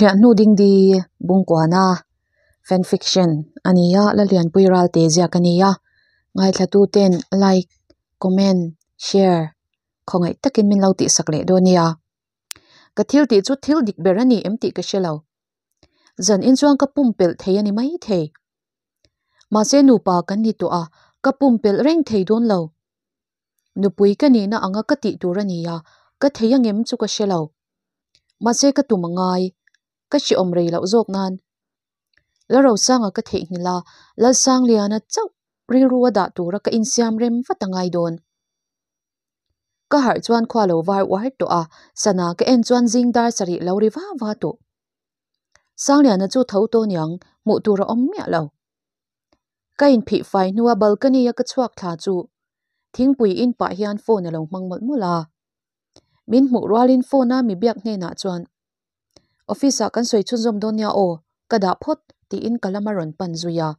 Thliah hnu ding di Bungkuana fan fiction a ni a, Lalianpui Ralte ziak a ni a, ngaithlatu ten like, comment, share khawngaih takin min lo tihsak leh dawn nia. Ka thil tih chu thil dik ber a ni em tih ka hre lo. Zan in chuan ka pumpelh thei a ni maithei. Mahse nupa kan ni tawh a, ka pumpelh reng thei dawn lo. Nupui ka nihna anga ka tih tur a ni a, ka thei angem chu ka hre lo. Mahse ka tum a ngai, ka hrehawm rei loh zawk nan. Lalrosanga ka theihnghilh a, Lalsangliana chauh rilru a dah tura ka insiam rem vat a ngai dawn. Ka harh chuan khua lo var uar tawh a, sana ka en chuan zing dar sarih lo ri va va tawh. Sangliana chu tho tawh niang, hmuh tur a awm miah lo. Ka inphih fai hnua balcony a ka chhuak thla chu thingpui in pah hian phone a lo hmang mawlh mawlh a. Min hmuh rualin phone a mi biak hnenah chuan Office ah kan sawi chhunzawm dawn nia aw, ka dah phawt tiin ka lam a rawn pan zui a.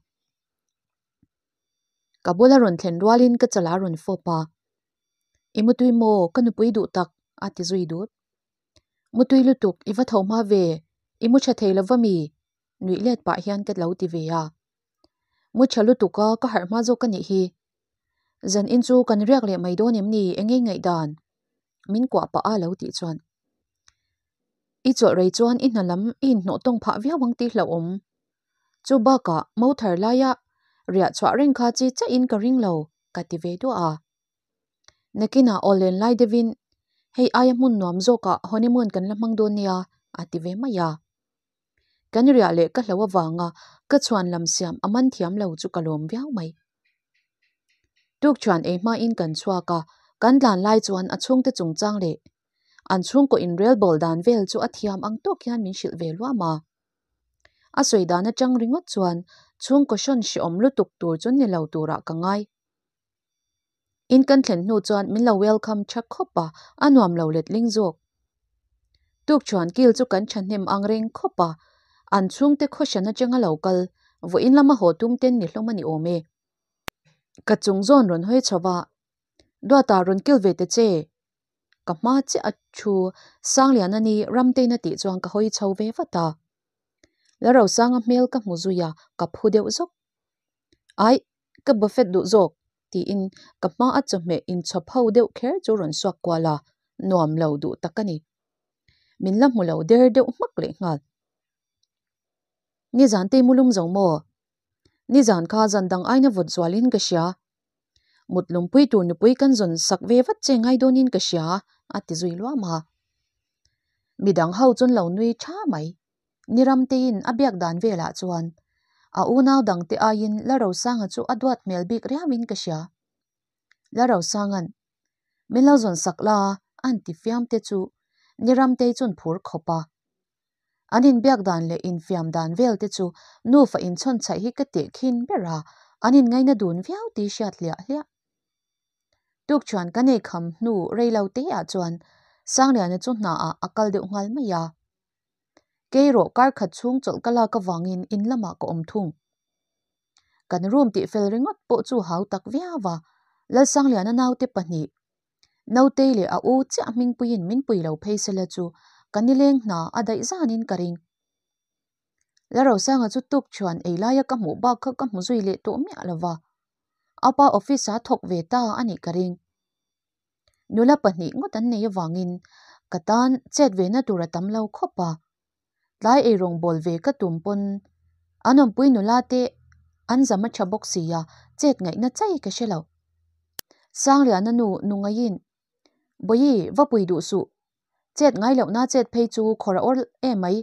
Ka bula rawn thlen rualin ka chala rawn fawp a, I mutui maw ka nupui duh tak a ti zui dut. Mutui lutuk i va tho hma ve, i mu tha thei lova mi? Nuih let pah hian ka lo ti ve a. Mu tha lutuk a ka harh hma zawk a nih hi. Zan in chu kan riak leh mai dawn em ni eng ei ngaihdan? Min kuah pah a lo tih chuan. I chawlh rei chuan i hna lam i inhnawh tawng phah viau ang tih hlauhawm. Chu bakah mo thar laia riah chhuah reng kha chi chiah in ka ring lo ka ti ve duah a. Nakinah aw len lai deuhin hei aia hmun nuam zawkah honeymoon kan la hmang dawn nia a ti ve mai a. Kan riah leh ka hlo avanga ka chhuan lam siam a man thiam lo chu ka lawm viau mai. Tuk chuan ei hmain kan chhuak a, kan tlan lai chuan a chhungte chungchang leh an chhungkaw inrel bawl dan vel chu a thiam ang tawk hian min hrilh ve luam a. A sawi dan atang ringawt chuan chhungkaw hrawn hrehawm lutuk tur chu ni lo turah ka ngai. In kan thlen hnu chuan min lo welcome tha khawp a, a nuam lo letling zawk. Tuk chuan kil chu kan thahnem ang reng khawp a, an chhungte khawhran atanga lo kal, vawiin lama haw tum ten ni hlawm a ni awm e. Ka chung zawn rawn hawi chho va, Duata rawn kil ve ta che. Ka hma chiah a thu Sangliana ni Ramteina tih chuan ka hawi chho ve vat a. Lalrosanga hmel ka hmu zui a, ka phu deuh zawk. Aih, ka buffet duh zawk tiin ka hma a chawhmeh inchhawp ho deuh kher chu rawn suak kual a, nuam lo duh tak a ni. Min la hmu lo der deuh hmak leh nghal. Nizan te mulum zo maw? Nizan kha zan dang aina vawt zualin ka hria. Mut lumpui tur nupui kan zawn sak ve vat che ngai dawnin ka hria a ti zui luam a. Midang ho chuan lo nui tha mai. Niramteiin a biak dan velah chuan a unau dangte aiin Lalrosanga chu a duat hmel bik riauin ka hria. Lalrosanga'n, Min lo zawn sak la, an ti fiam te chu Niramtei chuan phur khawp a. An inbiak dan leh infiam dan vel te chu nufa inchhawn chhaih hi ka tehkhin ber a, an inngaina dun viau tih hriat hliah hliah. Tukṭhuan kan ei kham hnu rei lo te ah chuan Sangliana chu hna ah a kal deuh nghal mai a. Kei rawh kar khat chhung chawlh ka lak avangin in lamah ka awm thung. Kan room tih fel ringawt pawh chu hau tak viau a, Lalsangliana naute pahnih, Nautei leh a u chiah hmingpuiin min pui lo phei sela chu ka nileng hna a daih zanin ka ring. Lalrosanga chu tuk chuan ei laia ka hmuh bak kha ka hmu zui leh tawh miah lo va, a pa office a thawk ve ta a nih ka ring. Nula pahnih ngawt an nei avangin ka tan chet ve na tur a tam lo khawp a, tlai eirawng bawl ve ka tum pawn an awmpui nula te an zam a tha bawk si a, chet ngaihna chai ka hre lo. Sangliana nu nu ngaiin, Bawihi, va pui duh suh, chet ngai lohna chet phei chu khawr a awr em mai,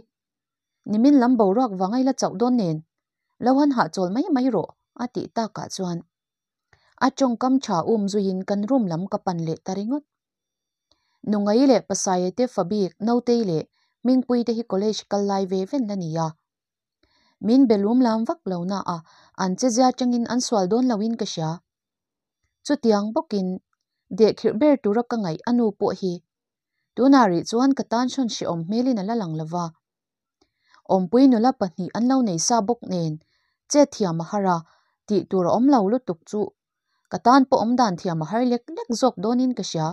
nimin lam boruak vang a ila chauh dawn nen, lo han hahchawl mai mai rawh a tih takah chuan. A tawngkam tha um zuiin kan room lam ka pan leh ta ringawt. Nungai leh Pasaia te Fabik, Notei leh Hmingpui te hi college kal lai ve ven la ni a. Min be lum lam vak lo na a, an chezia tangin an sual dawn loin ka hria. Chutiang bawkin dehkhirh ber tura ka ngaih a nu pawh hi tunah rih chuan ka tan hrawn hrehawm hmelin a la lang lova. Awmpui nula pahnih an lo nei sa bawk nen chet thiam a har a, tih tur a awm lo lutuk chu ka tan pawh awm dan thiam a har lek lek zawk dawnin ka hria.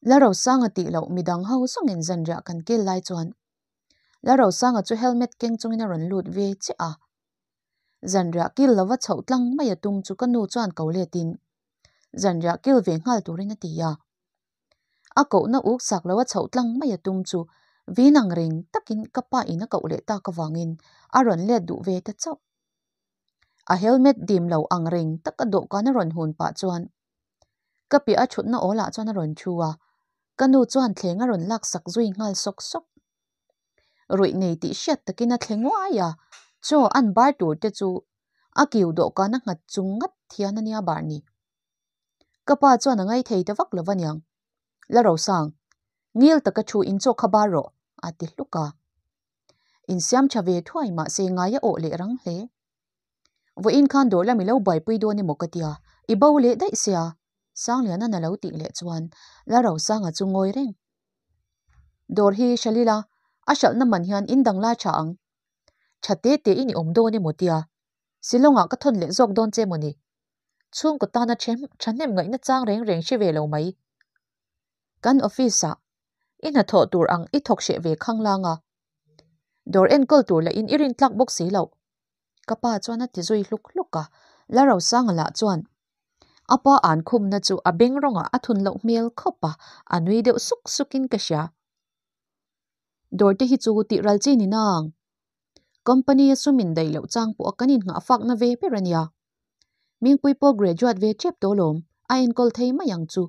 Lalrosanga tih loh midang ho zawngin zanriah kan kil lai chuan Lalrosanga chu helmet keng chungin a rawn lut ve chiah a. Zanriah kil lova chhoh tlang mai a tum chu ka nu chuan ko letin zanriah kil ve nghal turin a ti a. A kohna uk sak lo a chhoh tlang mai a tum chu vin ang reng takin ka pa in a koh leh tak avangin a rawn let duh ve ta chauh. A helmet dim lo ang reng taka dawhkan a rawn hun pah chuan ka piah a thutna awl ah chuan a rawn thu a, ka nu chuan thleng a rawn lak sak zui nghal sawk sawk. Ruih nei tih hriat takin a thle nguai a, chaw an bar tur te chu a kiu dawhkan a nghat chung ngat hian a nia bar ni. Ka pa chuan a ngaithei ta vak lo va niang. La Rosang, ngil taka thu in chaw kha bar rawh, a ti hluk a. Insiam tha ve thuai mahse ngai a awh leh rang hle. Vawiin khan dawr lam i lo buaipui dawn emaw ka tia, i bo leh daih sia, Sangliana'n a lo tih leh chuan La Rosanga chu ngawi reng. Dawr hi Shalila, a hralhna man hian in dang lai tha ang. Tha te te in i awm dawn emaw tia, Shillong-ah ka thawn leh zawk dawn che maw ni? Chhungkaw tana thahnem ngaihna chang reng reng hre ve lo mai. Kan office-ah i hnathawh tur ang i thawk hreh ve khanglang a, dawr enkawl tur lahin i rintlak bawk si loh. Ka pa chuan a ti zui hluk hluk a, Lalrosanga lah chuan a pa an khumna chu a beng rawngah a thun loh hmel khawp a, a nui deuh suk sukin ka hria. Dawr te hi chu tih ral chi ni nang. Company a sum in daih loh chang pawh a kan innghah fakna ve ber a nia. Mingpui pawh graduate ve tep tawh lawm, a enkawl thei mai ang chu.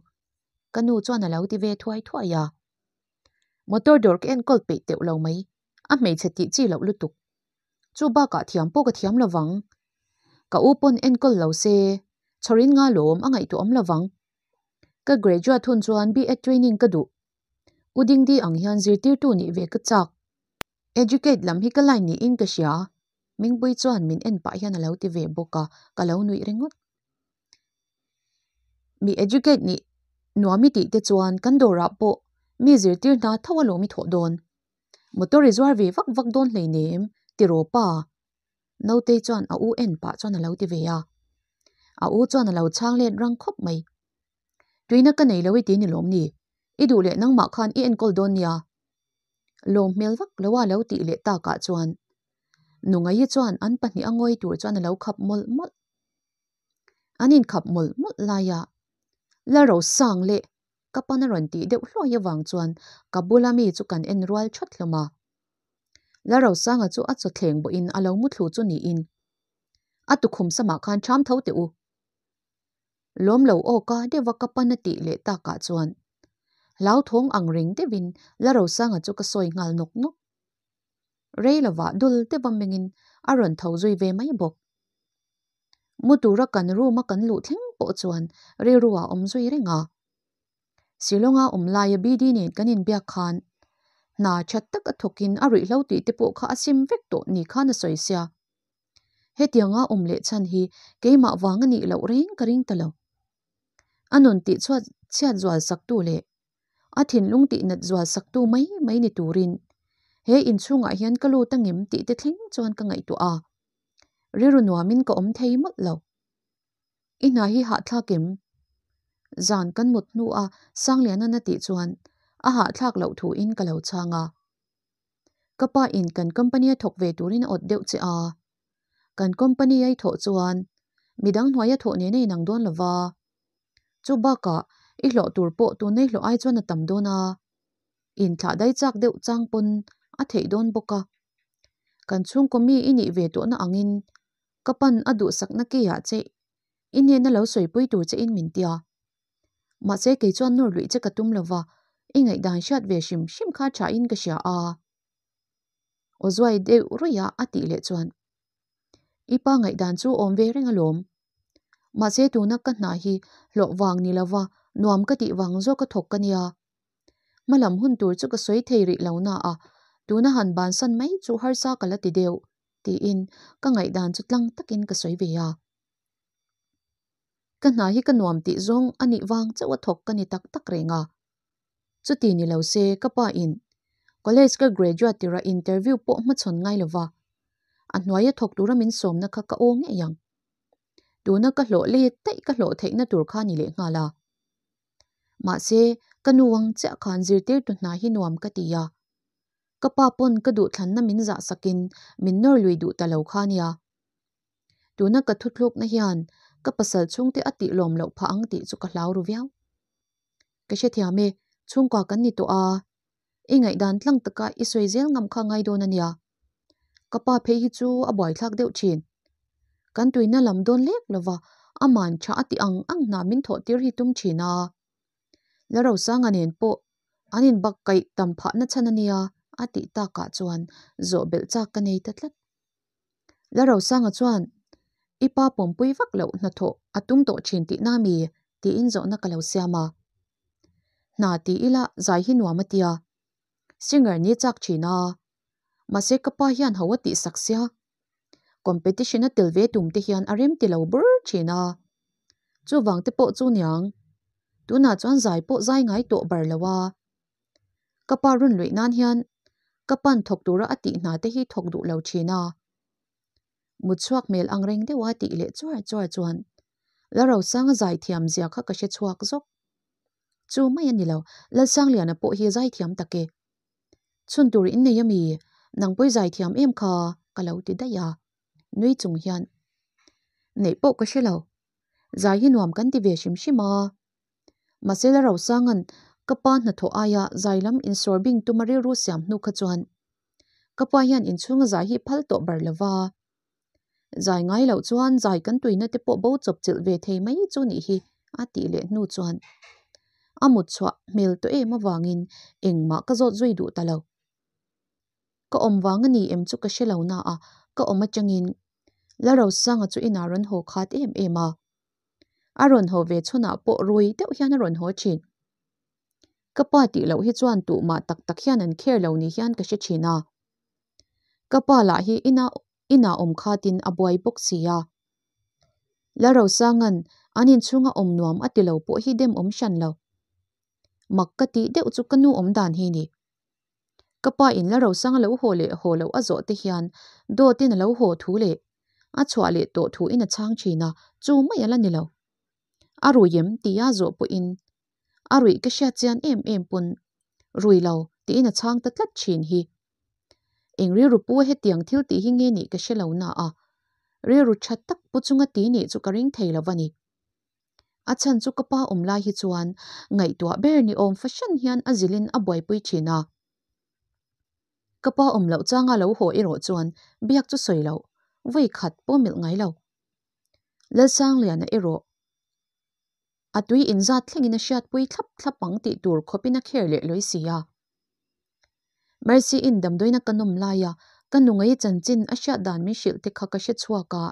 Ka nu chuan a lo ti ve thuai thuai a. Motor dawr ka enkawl peih teuh lo mai, a hmeichhe tih chi loh lutuk. Chu bakah thiam pawh ka thiam lovang. Ka u pawn enkawl lo se, chhawrin nga lawm a ngaihtuah awm lovang. Ka graduate hun chuan B.Ed training ka duh. U Dingdi ang hian zirtirtu nih ve ka chak. Educate lam hi ka line niin ka hria. Mingpui chuan min en pah hian a lo ti ve bawk a, ka lo nuih ringawt. Mi educate nih nuam i tih te chuan kan dawrah pawh mi zirtir hna tho alawm i thawh dawn. Motor i zuar ve vak vak dawn hleinem tiraw pa? Nautei chuan a u en pah chuan a lo ti ve a. A u chuan a lo chhang let rang khawp mai. Tuina ka nei lo i ti ni lawm ni? I duh leh nangmah khan i enkawl dawn nia. Lawm hmel vak lo a lo tih leh takah chuan Nungaii chuan an pahnih a ngawi tur chuan a lo khap mawlh mawlh. An inkhap mawlh mawlh laia Lalrosang leh ka pan a rawn tih deuh hluai avang chuan ka bula mi chu kan en rual thawt hlawm a. Lalrosanga chu a chawthleng bawhin a lo muthlu chu niin a tukhum samah khan ṭham tho teh u. Lawm lo aw ka deuha ka pan a tih leh takah chuan hlauthawng ang reng deuhin Lalrosanga chu ka sawi nghal nawk nawk. Rei lovah dul deuha mengin a rawn tho zui ve mai bawk. Mu tura kan room a kan luh thleng pawh chuan rilru ah awm zui reng a. Shillong-a awm laia BD nen kan inbiak khan hna tha tak a thawkin a ruihhlo tih te pawh kha a sim vek tawh ni khan a sawi sia. Hetianga awm leh chhan hi keimah vang a nih loh reng ka ring ta lo. A nun tih chhuat chhiat zual saktu leh a thinlung tih nat zual saktu mai mai ni turin he inchhungah hian ka lut angem tih te thleng chuan ka ngaihtuah a. Rilru nuamin ka awm thei mawlh lo. I hna hi hahthlak em? Zan kan mut hnua Sangliana'n a tih chuan a hahthlak loh thuin ka lo chhang a. Ka pa in kan company a thawk ve turin a awt deuh che a. Kan company a i thawh chuan midang hnuaia thawh nen a inang dawn lo va. Chu bakah i hlawh tur pawh tuna i hlawh ai chuan a tam dawn a. Inthlah dai chak deuh chang pawn a theih dawn bawk a. Kan chhungkaw mi i nih ve tawhna angin ka pan a duhsakna keiah che i hnena lo sawipui tur che in min tia. Mahse kei chuan nawr luih che ka tum lo va, i ngaihdan hriat ve hrim hrim kha tha in ka hria a. Aw zuai deuh ruih a a tih leh chuan i pa ngaihdan chu awm ve reng alawm. Mahse tuna ka hna hi hlawh vang ni lo va, nuam ka tih vang zawk a thawk ka nia. Hmalam hun tur chu ka sawi thei rih lo na a, tuna han bansan mai chu harsa ka la ti deuh, tiin ka ngaihdan chu tlang takin ka sawi ve a. Ka hna hi ka nuam tih zawng a nih vang chauh a thawk ka ni tak tak reng a. Chuti ni lo se ka pa in college ka graduate tirah interview pawh hmachhawn ngai lo va, a hnuaia thawk tura min sawmna kha ka aw ngei ang. Tuna ka hlawh let daih ka hlawh theihna tur kha ni leh nghal a. Mahse, Ka nu ang chiah khan zirtirtu hna hi nuam ka ti a, ka pa pawn ka duhthlanna min zah sakin min nawr lui duh ta lo kha nia. Tuna ka thuthlukna hian ka pasal chhungte a tih lawm loh phah ang tih chu ka hlau ru viau. Ka hrethiam e, chhungkua kan ni tawh a, i ngaihdan tlang taka i sawi zel ngam kha ngai dawn a nia. Ka pa phei hi chu a buaithlak deuh thin. Kan tuina lam dawn lek lova aman tha a ti ang ang hna min thawh tir hi tum thin a. La Rosanga nen pawh an inbak kaih tam phah na chhan a nia a tih takah chuan zawh belh chak ka nei ta tlat. La Rosanga chuan I pa pawmpui vak loh hnathawh a tum tawh thin tihna mi? tiin zawhna ka lo siam a. Hna ti ila zai hi nuam a tia. Singer ni chak thin a. Mahse ka pa hian ho a tih sak sia. Competition a tel ve tum te hian a rem ti lo bur thin a. Chuvang te pawh chu niang. Tunah chuan zai pawh zai ngai tawh bar lo a. Ka pa rawn luih nan hian ka pan thawk tura a tih hna te hi thawk duh lo thin a. Mut chhuak hmel ang reng deuha tih leh chuar chuar chuan La Rosanga zai thiam zia kha ka hre chhuak zawk. Chu mai a ni lo, Lalsangliana pawh hi zai thiam tak e. Chhun tur in nei ami? Nang pawi zai thiam em kha? Ka lo ti daih a. Nui chung hian, Neih pawh ka hre lo. Zai hi nuam kan ti ve hrim hrim a. Mahse La Rosanga'n ka pa hnathawh aia zai lam insawr bing tuma rilru siam hnu kha chuan ka pa hian inchhunga zai hi phal tawh bar lo va. Zai ngai loh chuan zai kan tuina te pawh bo chawp chilh ve thei mai chu nih hi a tih leh hnu chuan a mut chhuah hmel tawh em avangin engmah ka zawt zui duh ta lo. Ka awm vang a ni em chu ka hre lo na a, ka awm atangin La Rosanga chu inah rawn haw khat em em a. A rawn haw ve chhunah pawh rui deuh hian a rawn haw thin. Ka pa tih loh hi chuan tuhmah tak tak hian an kher lo ni hian ka hre thin a. Ka pa lah hi ina inah awm khatin a buai bawk si a. La Rosanga'n an inchhunga awm nuam a ti lo pawh hi dem awm hran lo. Mak ka tih deuh chu ka nu awm dan hi ni. Ka pa in La Rosanga lo haw leh haw loh a zawh te hian dawtin a lo haw thu leh a chhuah leh tawh thu in a chhang thin a, chu mai a la ni lo. A rui em tia zawh pawhin a ruih ka hriat chian em em pawn rui lo tiin a chhang ta tlat thin hi. Eng rilru pu hetiang thil tih hi nge nih ka hre lo na a, rilru tha tak pu chunga ti nih chu ka ring thei lo va ni. A chhan chu ka pa awm lai hi chuan ngaihtuah ber ni awm fahran hian a zilhin a buaipui thin a. Ka pa awm loh changa lo haw erawh chuan biak chu sawi loh, vawi khat pawh milh ngai lo. Lalsangliana erawh a tui inzat thlengin a hriatpui thlap thlap ang tih tur khawpin a kher leh lawi si a. Mercy in damdawiina ka nawm laia ka nu ngei chanchin a hriat dan min hrilh te kha ka hre chhuak a.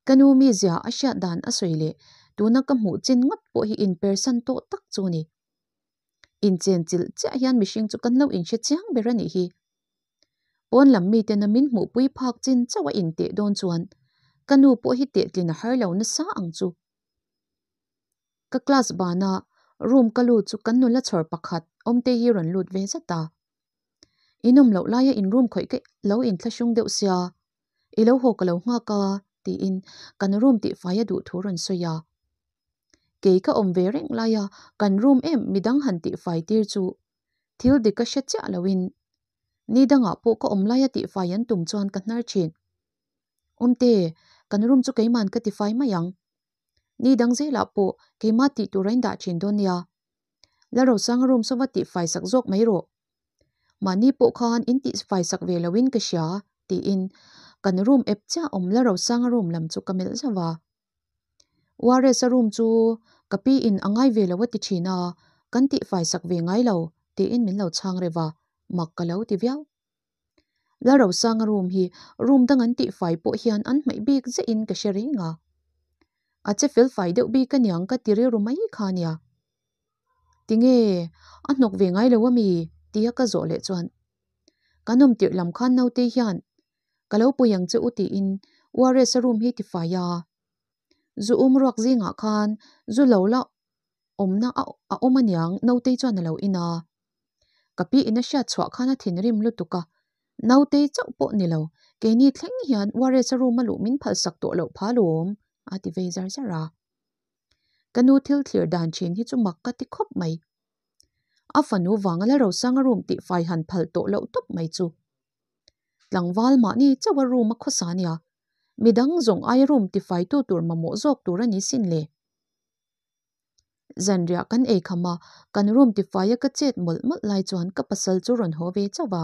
Ka nu mizia a hriat dan a sawi leh tuna ka hmuh chin ngawt pawh hi inpersan tawh tak chu a ni. Inchen chilh chiah hian mihring chu kan lo inhre chiang ber a nih hi. Pawn lam miten a min hmuhpui phak chin chauh a inteh dawn chuan ka nu pawh hi tehtlin a har lo nasa ang chu. Ka class bana room ka lut chu kan nula chhawr pakhat awmte hi rawn lut ve zat a. In awm loh laia in room khawih ka lo inthlahrung deuh sia, i lo haw ka lo nghak a tiin kan room tihfai a duh thu rawn sawi a. Kei ka awm ve reng laia kan room em midang han tihfai tir chu thil dik ka hre chiah loin ni dangah pawh ka awm laia tihfai an tum chuan ka hnar thin. Awmte, kan room chu keiman ka tifai mai ang. Ni dang zelah pawh keimah tih tur a indah thin dawn nia. La Rosanga room saw va tihfai sak zawk mai rawh. Mahni pawh khan in tihfai sak ve loin ka hria tiin kan room ep chiah awm La Rosanga room lam chu ka melh zauh a. Waresa room chu ka pi in a ngai ve lo a ti thin a, kan tihfai sak ve ngai lo tiin min lo chhang reuh a, mak ka lo ti viau. La Rosanga room hi room dang an tihfai pawh hian an hmaih bik zeh in ka hre reng a. A che fel fai deuh bik aniang ka ti rilru mai kha nia. Tinge a hnawk ve ngai lo ami? tia ka zawh leh chuan kan awm tirh lam khan naute hian ka lo pui ang che u tiin Waresa room hi tifai a. Zu um ruak zingah khan zu lo la awmna a awm aniang nautei chuan a lo in a. Ka pi in a hriat chhuah khan a thinrim lutuk a, nautei chauh pawh ni lo, keini thleng hian Waresa room a luh min phalsak tawh loh pha lawm a ti vei zar zar a. Ka nu thil thlir dan thin hi chu mak ka ti khawp mai. A fanu vanga Lalrosanga room tihfai han phal tawh loh tawp mai chu. Tlangval mahni chauha room a khawsa nia, midang zawng aia room tifaitu tur mamawh zawk tur a ni sin le. Zanriah kan ei kham a, kan room tifaia ka chet mawlh mawlh lai chuan ka pasal chu rawn haw ve chauh a.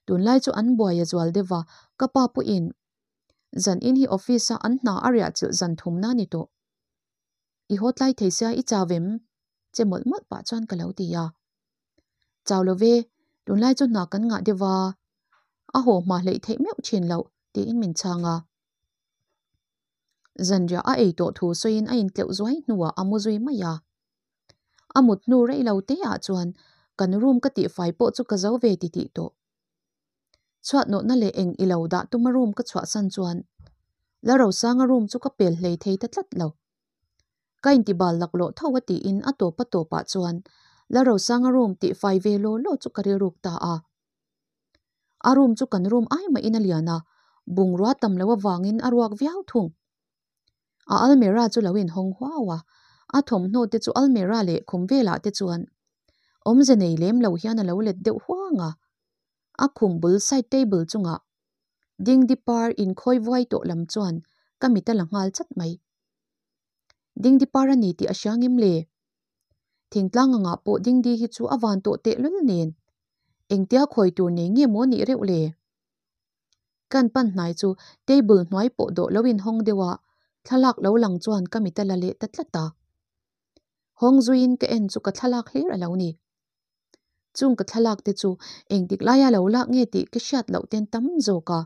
Tunlai chu an buai a zual deuh a, ka pa pawhin zan in hi office a an hna a riah chilh zan thumna a ni tawh. I haw tlai thei sia i chau em? Che mawlh mawlh pah chuan ka lo ti a. Chau lo ve, tunlai chu hna kan ngah deuh a, a haw hma hleih theih meuh thin loh tiin min chhang a. Zanriah a ei tawh thu sawiin a intleuh zuai hnuah a mu zui mai a. A mut hnu rei lo te ah chuan kan room ka tihfai pawh chu ka zo ve ti tih tawh. Chhuat nawhna leh eng i lo dah tuma room ka chhuahsan chuan Lalrosanga room chu ka pel hlei thei ta tlat lo. Ka intibal laklawh tho a tiin a tawp a tawpah chuan Lalrosanga room tihfai ve law law chu ka rilruk ta a. A room chu kan room ai mahin a lian a, bungrua tam loh avangin a ruak viau thung. A almirah chu lo inhawng huau a, a thawmhnaw te chu almirah leh khum velah te chuan awmze nei lem lo hian a lo let deuh huang a. A khum bul side table chungah dingdi par inkhawi vuai tawh lam chuan ka mit a la nghal chat mai. Dingdi par a ni tih a hria ngem le? Thingtlang angah pawh dingdi hi chu a van tawh tehlul nen engtia khawi tur nei nge maw nih reuh le? Kan pan hnai chu table hnuai pawh dawh lo inhawng deuh a, thlalak lo lang chuan ka mit a la leh ta tlat a. Hawng zuiin ka en chu ka thlalak hlir a lo ni. Chung ka thlalak te chu engtik laia lo lak nge tih ka hriat loh ten tam zawk a.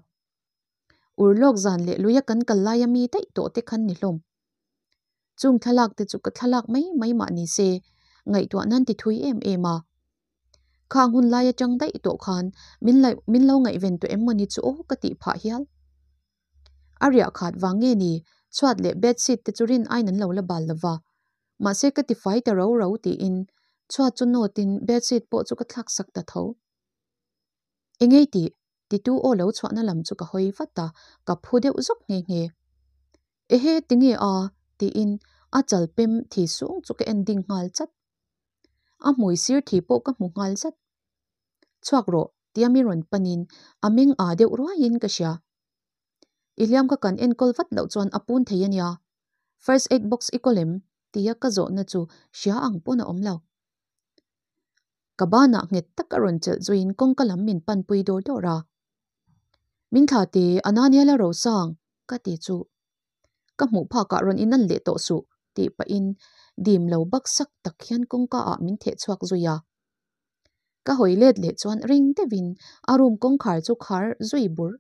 Urlawk zan leh luia kan kal laia mi daih tawh te khan ni hlawm. Chung thlalak te chu ka thlalak mai mai mah ni se, ngaihtuah nan ti thui em em a. Khang hun lai atang daih tawh khan min lo min lo ngaihven tawh em mawni chu aw ka tih phah hial. A riah khat vang nge ni, chhuat leh bedsheet te chu rin aiin an lo la bal lova. Mahse ka ti fai ta ro ro tiin chhuat chu nawt in bedsheet pawh chu ka thlak sak ta tho. Engei tih? Titu aw lo chhuahna lam chu ka hawi vat a, ka phu deuh zawk nghe nghe. Ehe tinge a? tiin a chal pem thi sung chu ka en ding nghal chat. A hmui sir thi pawh ka hmu nghal zat. Chhuak rawh tia mi rawn panin a meng aa deuh ruaiin ka hria. I hliam kha kan enkawl vat loh chuan a pun thei a nia. First aid box i kawl em? tia ka zawhna chu hria ang pawn a awm lo. Ka banah nghet tak a rawn chelh zuiin kawngka lam min panpui dawr dawr a. Min thla te Anania la rosang ka ti chu. Ka hmuh phakah rawn inan leh tawh suh tih pahin dim lo baksak tak hian kawngka ah min theh chhuak zui a. Ka hawi let leh chuan ring deuhin a room kawngkhar chu khar zui bur.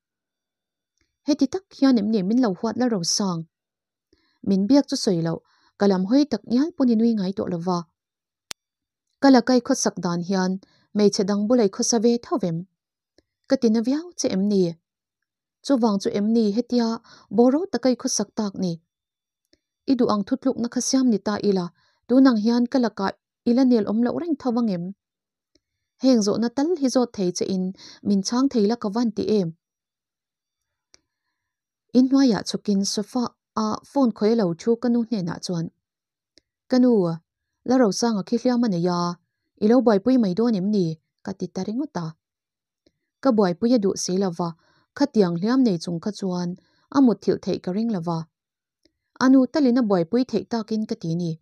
Heti tak hian em ni min lo huat la rosang? Min biak chu sawi loh, ka lam hawi tak ngial pawn i nui ngai tawh lova. Ka la kai khawsak dan hian hmeichhe dang bulei khawsa ve tho vem? Ka ti na viau che em ni? Chuvang chu em ni hetia bawraw taka i khawsak tak ni? I duh ang thutlukna kha siam ni ta ila, tunang hian ka lakah i la nel awm loh reng tho vang em? Heng zawhna tal hi zawt thei che in min chhang thei la ka van ti em? Inhnuaiah chhawkin sofa a phone khawi a lo thu ka nu hnenah chuan Ka nu, la Rosanga khi hliam a nei a, i lo buaipui mai dawn em ni? ka ti ta ringawt a. Ka buaipui a duh si lo va, khatiang hliam nei chung kha chuan a mutthilh theih ka ring lo va. A nu talin a buaipui theih takin ka ti ni.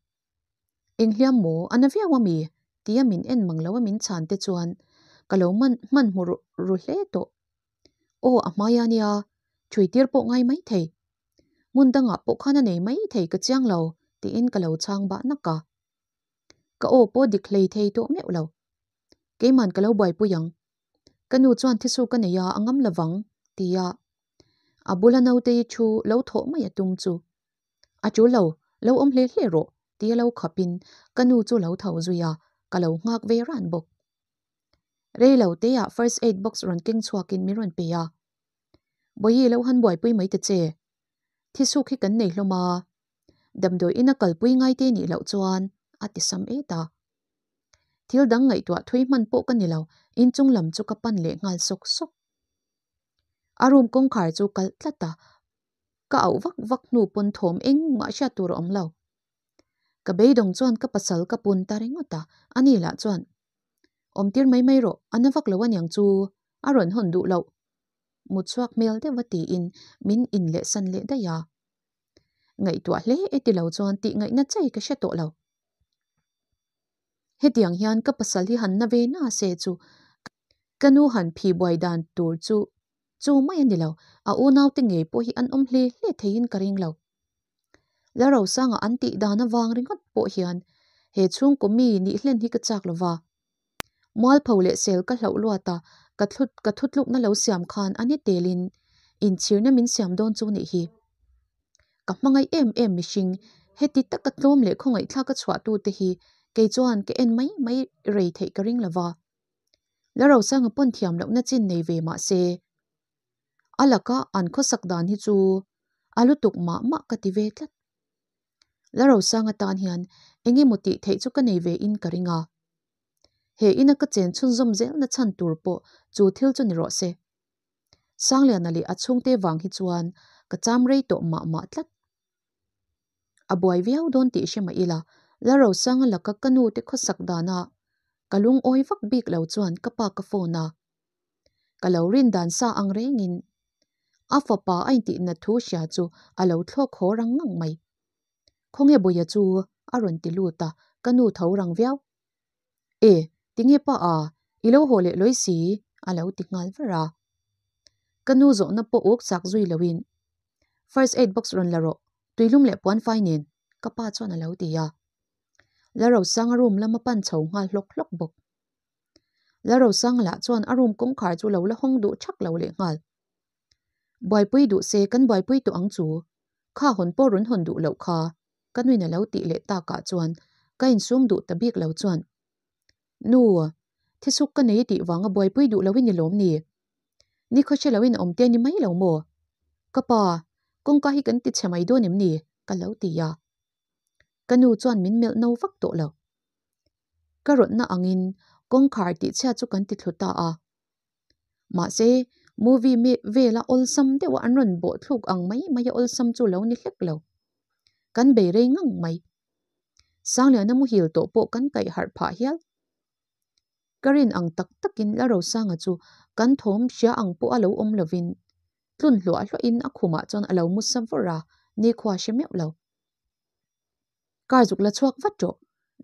Eng hliam maw, a na viau a mi? tia min en mang lo a min chhan te chuan ka lo man hman hmu ru hle tawh. Aw, a hmai a nia, ṭhui tir pawh ngai mai thei. Hmun dangah pawh khan a nei mai thei ka chiang lo tiin ka lo chhang bah nak a. Ka aw pawh dik hlei thei tawh meuh lo. Keiman ka lo buaipui ang. Ka nu chuan thisu ka nei a, a ngam lovang tia a bula nautei thu lo thawh mai a tum chu. A tul lo, lo awm hle hle rawh tia lo khapin ka nu chu lo tho zui a, ka lo nghak ve ran bawk. Rei lo teah first aid box rawn keng chhuakin min rawn pe a. Bawihi lo han buaipui mai ta che. Thisuk hi kan nei hlawm a, damdawi ina kalpui ngai te nih loh chuan a ti sam et a. Thil dang ngaihtuah thui hman pawh ka ni lo, inchung lam chu ka pan leh nghal sawk sawk. A room kawngkhar chu kalh tlat a, ka auh vak vak hnu pawn thawm engmah hriat tur a awm lo. Ka beidawng chuan ka pasal ka pun ta ringawt a, ani lah chuan, Awmtir mai mai rawh, a na vak lo aniang chu, a rawn hawn duh loh. Mut chhuak hmel deuh a tiin min inlehsan leh daih a. Ngaihtuah hle e ti lo chuan tih ngaihna chei ka hre tawh lo. Hetiang hian ka pasal hi han na ve na se chu ka nu han phi buai dan tur chu chu mai a ni lo, a unaute ngei pawh hi an awm hle hle theiin ka ring lo. La Rosanga an tih dan avang ringawt pawh hian he chhungkaw mi nih hlen hi ka chak lo va. Mualpho leh sel ka hlauh luat a, ka thlut ka thutlukna lo siam khan a ni telin inchhirna min siam dawn chu nih hi. Ka hmangaih em em mihring, heti taka tlawm leh khawngaihthlak a chhuahtute hi kei chuan ka en mai mai rei theih ka ring lo va. La Rosanga pawn thiam lohna chin nei ve mah se, a laka an khawsak dan hi chu a lutuk mah mah ka ti ve tlat. La Rosanga tan hian eng emaw tih theih chu ka nei ve in ka ring a. He ina ka chen chhunzawm zelna chhan tur pawh chu thil chu ni rawh se. Sangliana leh a chhungte vang hi chuan ka cham rei tawh mah mah tlat. A buai viau dawn tih hre mah ila, La Rosanga laka ka nu te khawsak dana ka lungawi vak bik lo chuan ka pa ka phone a. Ka lo rin dan sa ang rengin a fapa a intihna thu hria chu a lo thlawk haw rang ngang mai. Khawnge Bawia chu a rawn ti lut a, ka nu tho rang viau. E, tinge pa a, i lo haw leh lawi si, a lo ti nghal var a. Ka nu zawhna pawh uk chak zui loin, First aid box rawn la rawh, tuilum leh puan fai nen, ka pa chuan a lo ti a. La Rosanga room lam a pan chho nghal hlawk hlawk bawk. La Rosanga lah chuan a room kawngkhar chu lo la hawng duh thak lo leh nghal. Buaipui duh se kan buaipui tawh ang chu, kha hawn pawh rawn hawn duh loh kha, ka nuin a lo tih leh takah chuan ka insum duh ta bik lo chuan, Nu, thisuk ka nei tih vanga buaipui duh loin ni lawm ni? Ni khaw hre loin a awm te ni mai lo maw? Ka pa, kawngka hi kan ti chhe mai dawn em ni? ka lo ti a. Ka nu chuan min melh no vak tawh lo. Ka rawtna angin kawngkhar tihchhia chu kan ti thlu ta a. Mahse, movie vela awlsam deuha an rawn bawh thluk ang mai maia awlsam chu lo ni hlek lo. Kan bei rei ngang mai. Sangliana muhil tawh pawh kan kaih harh phah hial. Ka rin ang tak takin La Rosanga chu kan thawm hria ang pawh a lo awm lovin tlun hluah hluahin a khumah chuan a lo mu sa vawr a, nikhua hre meuh lo. Car zuk la chhuak vat rawh,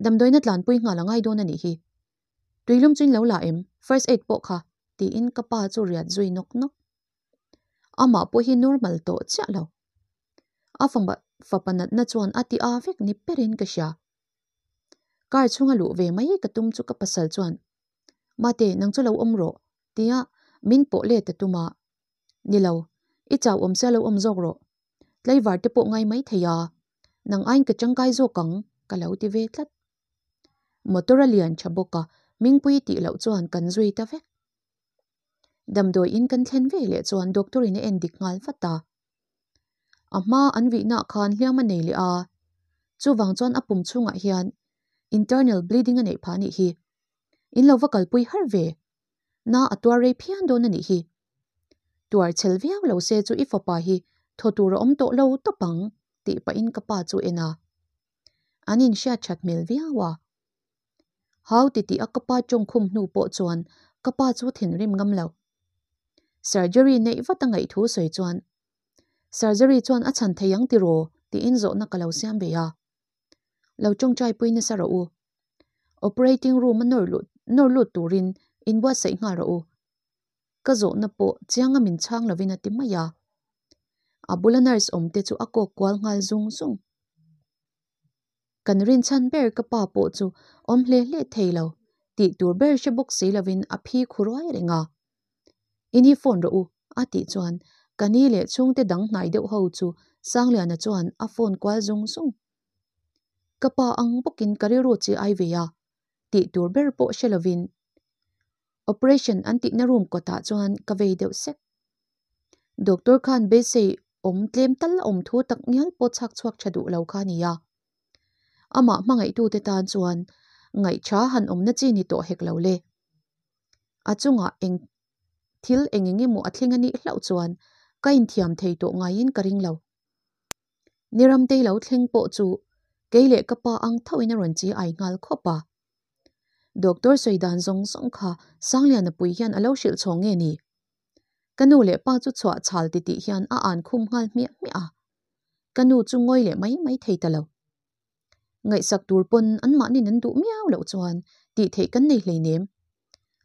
damdawiina tlanpui nghal a ngai dawn a nih hi. Tuilum chu in lo la em? First aid pawh kha, tiin ka pa chu riat zui nawk nawk. Amah pawh hi normal tawh chiah lo. A fapa natna chuan a ti a vek ni perin ka hria. Car chhunga luh ve mai ka tum chu ka pasal chuan, Mate, nang chu lo awm rawh, tia min pawh let a tum a. Ni lo, i chau awm sia lo awm zawk rawh. Tlaivar te pawh ngai mai thei a, nang aiin ka tangkai zawk ang, ka lo ti ve tlat. Motor a lian tha bawk a, Mingpui tih loh chuan kan zui ta vek. Damdawi in kan thlen ve leh chuan doctor in a en dik nghal vat a. A hma an vihna khan hliam a nei leh a, chuvang chuan a pum chhungah hian internal bleeding a neih phah a nih hi. In lo va kalpui har ve. Na a tuar rei phian dawn a nih hi. Tuar chhel viau lo se chu i fapa hi thaw tur a awm tawh lo tawp ang tih pahin ka pa chu en a. An inhriat that hmel viau a. Hau ti tih a ka pa tawngkhum hnu pawh chuan ka pa chu thinrim ngam lo. Surgery neih vat a ngaih thu sawi chuan, Surgery chuan a chhan thei ang tiraw? tiin zawhna ka lo siam ve a. Lo tawngtai pui nasa rawh u. Operating room a nawr lut nawr lut turin inbuatsaih nghal rawh u. Ka zawhna pawh chianga min chhang lovin a ti mai a. A bula nurse awm te chu a kawk kual nghal zung zung. Kan rinchhan ber ka pa pawh chu awm hle hle thei lo, tih tur ber hre bawk si lovin a phi khu ruai reng a. In hi phone rawh u, a tih chuan ka ni leh chhungte dang hnai deuh ho chu Sangliana chuan a phone kual zung zung. Ka pa ang bawkin ka rilru chi ai ve a, tih tur ber pawh hre lovin operation an tihna room kawtah chuan ka vei deuh sek. Doctor khan beisei awm tlem tal a awm thu tak ngial pawh chhak chhuak tha duh lo kha a ni a. Amah hmangaihtute tan chuan ngaihṭha han awmna chi ni tawh hek lo le. A chungah eng thil eng eng emaw a thleng a nih hlauh chuan ka inthiam thei tawh ngaiin ka ring lo. Niramtei lo thleng pawh chu Kei leh ka pa ang thoin a rawn chi ai nghal khawp a. Doctor sawi dan zawng zawng kha Sangliana pui hian a lo hrilh chhawng nge ni? Ka nu leh pa chu chhuah chhal titih hian a an khum nghal hmiah hmiah a. Ka nu chu ngawi leh mai mai thei ta lo. Ngaihsak tur pawn anmahniin an duh miau loh chuan tih theih kan nei hleinem.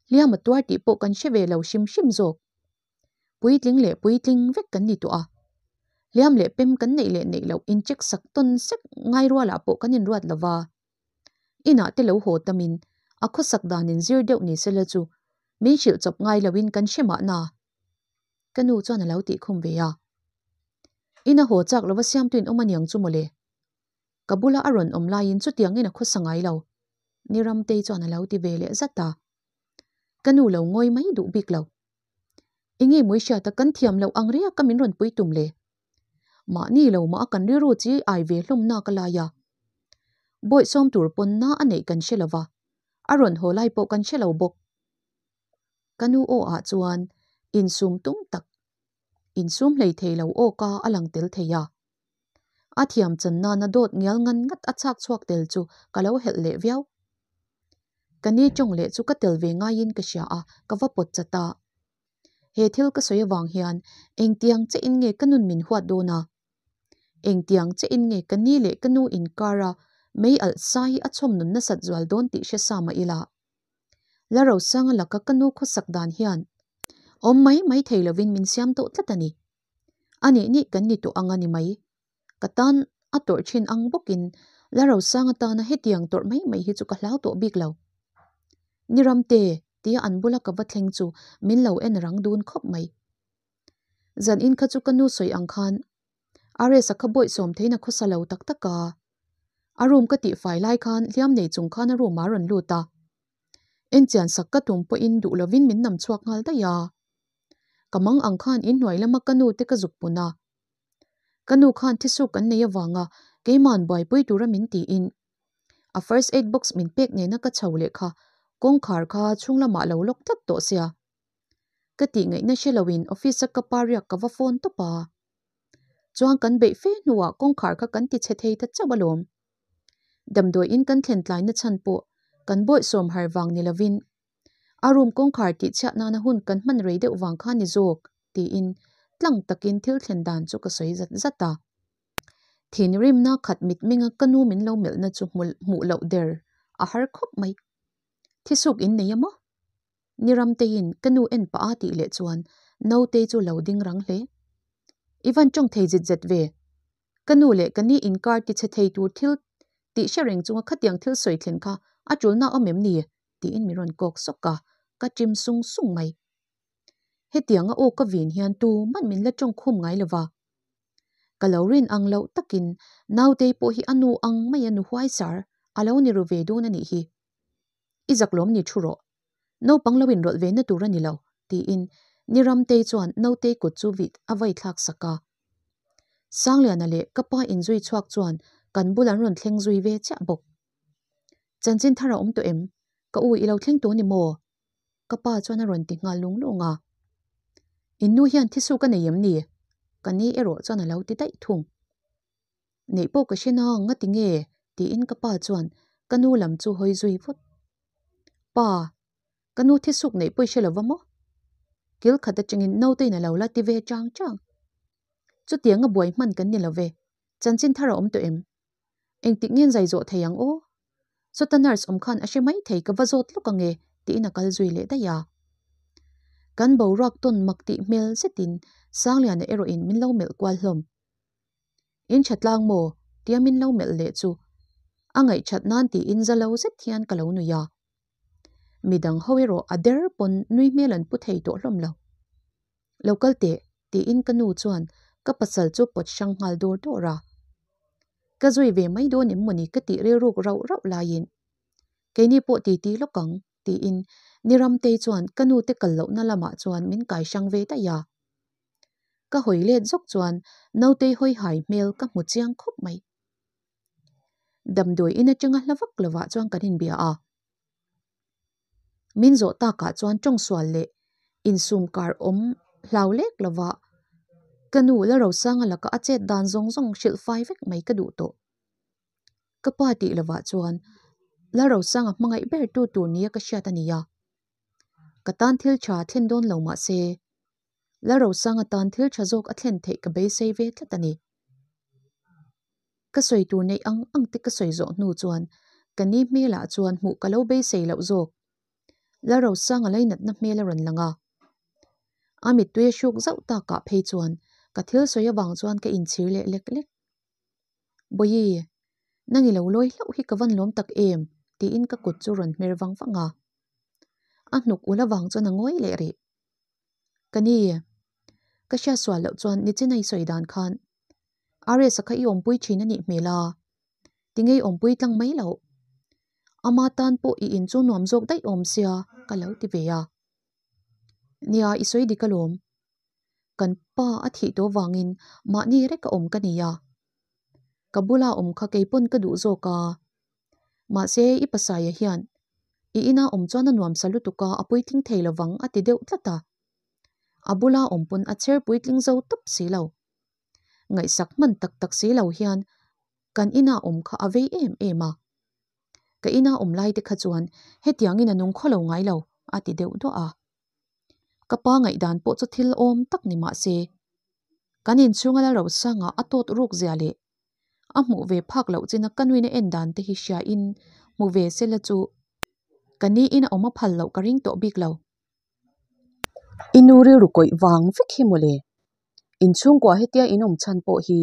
Hliam a tuar tih pawh kan hre ve lo hrim hrim zawk. Puitling leh puitling vek kan ni tawh a. Hliam leh pem kan neih leh neih loh incheck sak tawn sek ngai rualah pawh kan inruat lo va. Inah te lo haw tamin a khawsak dan inzir deuh ni sela chu min hrilh chawp ngai loin kan hre mahna. Ka nu chuan a lo tih khum ve a. Ina haw chak lova siamtuin awm aniang chu mawle. Ka bula a rawn awm laiin chutiangin a khawsa ngai lo. Ni Ramtei chuan a lo ti ve leh zat a. Ka nu lo ngawi mai duh bik lo. Enge mawi hriata kan thiam loh ang riaka min rawn pui tum le? Mahni lo mah a kan rilru chi ai ve hlawm nak a lai a. Bawihsawm tur pawn na a neih kan hre lo va, a rawn haw lai pawh kan hre lo bawk. Ka nu aw ah chuan insum tum tak, insum hlei thei lo aw ka a lang tel thei a. A thiam chan nana dawt ngial ngan ngat a chhak chhuak tel chu ka lo helh leh viau. Ka ni tawng leh chu ka tel ve ngaiin ka hria a, ka va pawt chat a. He thil ka sawi avang hian engtiang che in nge ka nun min huat dawn a? Engtiang che in nge ka ni leh ka nu inkar a mei alh sai a chhawm nun nasat zual dawn tih hre sa mah ila. La Rosanga laka ka nu khawsak dan hian awm mai mai thei lovin min siam tawh tlat a ni. A nih nih kan ni tawh ang a ni mai. Ka tan a tawrh thin ang bawkin La Rosanga tana hetiang tawrh mai mai hi chu ka hlau tawh bik lo. Ni Ramte tia an bula ka va thleng chu min lo en rang dun khawp mai. Zan in kha chu ka nu sawi ang khan RS-a kha bawih sawm theihna khawsa lo tak tak a. A room ka tihfai lai khan hliam nei chung khan a room ah a rawn lut a. Enchian sak ka tum pawhin duh lovin min nam chhuak nghal daih a. Ka mang ang khan inhnuai lama ka nu te ka zuk pun a. Ka nu khan thisuk kan nei avanga keima'n buaipui tura min tiin a first aid box min pek nena ka chho leh kha kawngkhar kha chhung lamah lo lock tlat tawh sia. Ka tih ngaihna hre loin office a ka pa riak ka va phone tawp a. Chuan kan beih fe hnuah kawngkhar kha kan ti chhe thei ta chauh alawm. Damdawi in kan thlen tlaina chhan pawh kan bawihsawm har vang ni lovin a room kawngkhar tih chhiat nana hun kan hman rei deuh vang kha ni zawk tiin tlang takin thil thlen dan chu ka sawi zat zat a. Thinrimna khat mitmenga ka nu min lo melhna chu hmuh loh der a har khawp mai. Thisuk in nei a maw? Ni Ramteiin ka nu en pah a tih leh chuan Nautei chu lo ding rang hle. I van tawng thei zit zet ve. Ka nu leh ka ni inkar ti chhe thei tur thil tih hre reng chunga khatiang thil sawi thlen kha a tulna awm em ni? tiin min rawn kawk sawk a, ka ṭim sung sung mai. Hetianga aw ka vin hian tu man min la ṭawng khum ngai lova. Ka lo rin ang loh takin Nautei pawh hi a nu ang mai a nu huaisar a lo ni ru ve dawn a nih hi. I zak lawm ni thu rawh. Naupang lo inrawlh ve na tur a ni lo, tiin Ni Ramtei chuan Nautei kut chu vit a vai thlak sak a. Sangliana leh ka pa inzui chhuak chuan kan bul an rawn thleng zui ve chiah bawk. Chanchin thar a awm tawh em? Ka u i lo thleng tawh ni maw? Ka pa chuan a rawn ti nghal lung lung a. In nu hian thisuk a nei em ni? Ka ni erawh chuan a lo ti daih thung. Neih pawh ka hre nang nga ti nge? tiin ka pa chuan ka nu lam chu hawi zui vut. Pa, ka nu thisuk neih pawh i hre lova maw? Kil khat atangin naute in a lo la ti ve chang chang. Chutianga buai hman kan ni lo ve, chanchin thar a awm tawh em? Engtik ngen zai zawh thei ang aw? Sawta nurse awm khan a hre mai thei ka va zawt lawk ange tiin a kal zui leh daih a. Kan boruak tawn mak tih hmel zetin Sangliana erawhin min lo melh kual hlawm. In tha tlang maw? tia min lo melh leh chu a ngaihṭhat nan tiin za lo zet hian ka lo nui a. Midang ho erawh a der pawn nui hmel an pu thei tawh hlawm lo. Lo kal teh, tiin ka nu chuan ka pasal chu pawt hrang nghal dawr dawr a. Ka zui ve mai dawn em mawni ka tih rilruk rauh rauh laiin, Keini pawh titi lawk ang, tiin Ni Ramtei chuan ka nu te kal lohna lamah chuan min kai hrang ve daih a. Ka hawi let zawk chuan Nautei hawi hai hmel ka hmu chiang khawp mai. Damdawi in atanga hla vak lovah chuan kan inbia a. Min zawh takah chuan tawngsual leh insum kar awm hlau lek lova ka nu la Rosanga laka a chet dan zawng zawng hrilh fai vek mai ka duh tawh. Ka pa tih lovah chuan Lalrosanga hmangaih ber tu tur nia ka hriat a ni a. Ka tan thil tha thlen dawn lo mah se, Lalrosanga tan thil tha zawk a thlen theih ka beisei ve tlat a ni. Ka sawi tur neih ang ang te ka sawi zawh hnu chuan ka ni hmelah chuan hmuh ka lo beisei loh zawk. Lalrosanga lainatna hmel a rawn lang a. A mittui a hruk zauh takah phei chuan ka thil sawi avang chuan ka inchhir leh lek lek. Bawihi, nang i lo lawi hlauh hi ka van lawm tak em? tiin ka kut chu rawn hmer vang vang a. A hnuk ul avang chuan a ngawi leh rih. Ka ni, ka hriat sual loh chuan nichin a i sawi dan khan RS-a kha i awmpui thin a nih hmel a, tinge i awmpui tlang mai loh? Ama tan pawh i in chu nuam zawk daih awm sia ka lo ti ve a. Nia, i sawi dik alawm. Kan pa a thih tawh vangin mahni rek a awm ka nei a. Ka bula awm kha kei pawn ka duh zawk a. Mahse i pasaia hian i ina awm chuan a nuam sa lutuk a, a puitling thei lovang a ti deuh tlat a. A bula awm pawn a chher puitling zo tawp si lo. Ngaihsak hman tak tak si lo hian kan ina awm kha a vei em em a. Ka ina awm lai te kha chuan hetiangin a nung khaw lo ngai lo a ti deuh duah a. Ka pa ngaihdan pawh chu thil awm tak ni mah se, kan inchhunga la rosanga a tawt ruk zia leh a hmuh ve phak loh china ka nuin a en dan te hi hriain hmu ve sela chu ka ni in a awm a phal loh ka ring tawh bik lo. I nu rilru kawih vang vek hi mawle, inchhungkua hetia in awm chhan pawh hi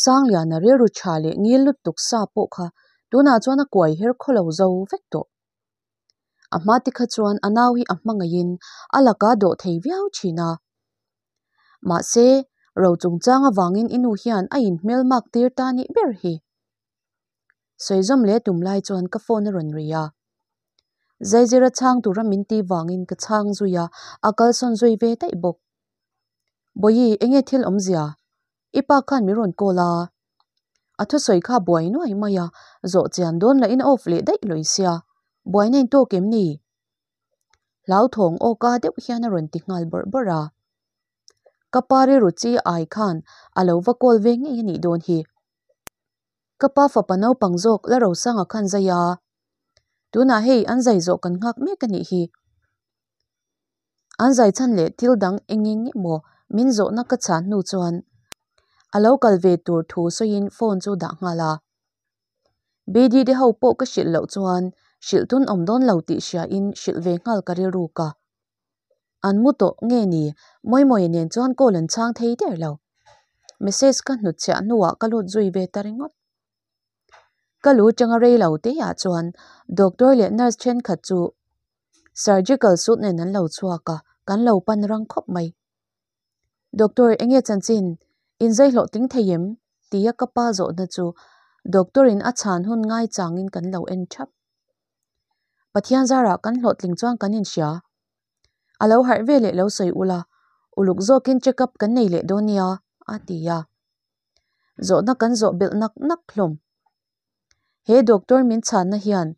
Sangliana rilru tha leh ngil lutuk sa pawh kha tunah chuan a kuai her khaw lo zo vek tawh. A hma te kha chuan a nau hi a hmangaihin a laka dawh thei viau thin a. Mahse, ro chungchang avangin i nu hian a inhmelmak tir ta nih ber hi. Sawizawm leh tum lai chuan ka phone a rawn ri a. Zaizira chhang tura min ti vangin ka chhang zui a, a kalsawn zui ve daih bawk. Bawihi, enge thil awmzia? I pa khan min rawn call a, a thusawi kha buai nuai mai a, zawh chian dawn lahin a off leh daih lawi sia, buaina in tawk em ni? Hlauthawng awka deuh hian a rawn ti nghal bawrh bawrh a. Ka pa rilru chi ai khan a lo va call ve ngei a nih dawn hi. Ka pa fapa naupang zawk la Rosanga khan zai a, tunah hei an zai zawh kan nghak mek a nih hi. An zai chhan leh thil dang eng eng emaw min zawhna ka chhan hnu chuan a lo kal ve tur thu sawiin phone chu dah nghal a. BD te ho pawh ka hrilh loh chuan hrilh tun awm dawn lo tih hriain hrilh ve nghal ka rilruk a. An mu tawh nge ni Mawimawia nen chuan call an chhang thei der lo. Message ka hnutchhiah hnuah ka lut zui ve ta ringawt. Ka lu tanga rei lo teiah chuan doctor leh nurse thenkhat chu Surgical suit nen an lo chhuak a, kan lo pan rang khawp mai. Doctor, enge chanchin? In zai hlawhtling thei em? tia ka pa zawhna chu doctor in a chhan hun ngai changin kan lo en thap. Pathian zarah kan hlawhtling chuan kan inhria. A lo harh ve leh lo sawi ula, uluk zawkin check up kan nei leh dawn nia, a ti a. Zawhna kan zawh belh nak nak hlawm. He doctor min chhanna hian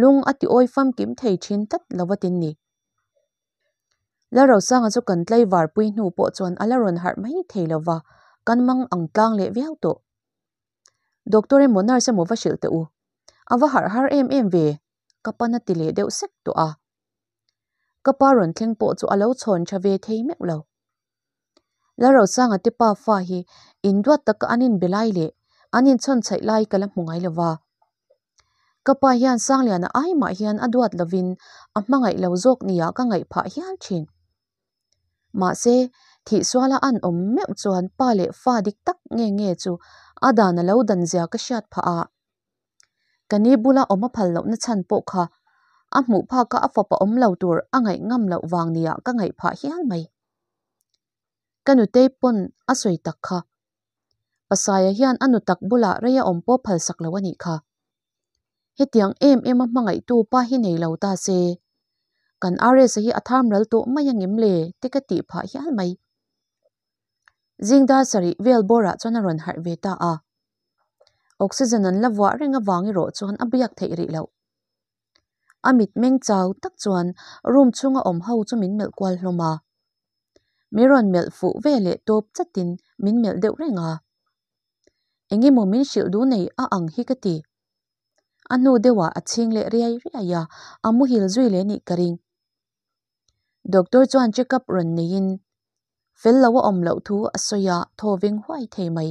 lung a ti awi famkim thei thin tlat lo a tin ni. Lalrosanga chu kan tlaivar pui hnu pawh chuan a la rawn harh mai thei lo va, kan mang ang tlang leh viau tawh. Doctor emaw nurse emaw va hrilh teh u, a va harh har em em ve, ka pan a ti leh deuh sek tawh a. Ka pa rawn thleng pawh chu a lo chhawn tha ve thei meuh lo. Lalrosanga te pa fa hi induat taka an inbe lai leh an inchhawn chhaih lai ka la hmu ngai lo va. Ka pa hian Sangliana ai mah hian a duat lovin a hmangaih lo zawk nia ka ngaih phah hial thin. Mahse, thihsuala an awm meuh chuan pa leh fa dik tak nge nge chu a dan a lo dan zia ka hriat phah a. Ka ni bula awm a phal lohna chhan pawh kha a hmuh phaka a fapa awm lo tur a ngaih ngam loh vang nia ka ngaih phah hial mai. Ka nutei pawn a sawi tak kha. Pasaia hian a nu tak bulah rei a awm pawh phal sak lo a nih kha. Hetiang em em a hmangaihtu pa hi nei lo ta se, kan RS-a hi a tharm ral tawh mai angem le te ka tih phah hial mai. Zing dar sarih vel bawrah chuan a rawn harh ve ta a. Oxygen an la vuah reng avang erawh chuan a biak theih rih loh. A mitmeng chau tak chuan room chhunga awm ho chu min melh kual hlawm a. Mi rawn melh fuh ve leh tawp chatin min melh deuh reng a. Engemaw min hrilh duh nei a ang hi ka ti. A hnu deuhah a chhing leh riai riai a, a muhil zui leh nih ka ring. Doctor chuan check up rawn neiin fel lo a awm loh thu a sawi a, thaw veng huai thei mai.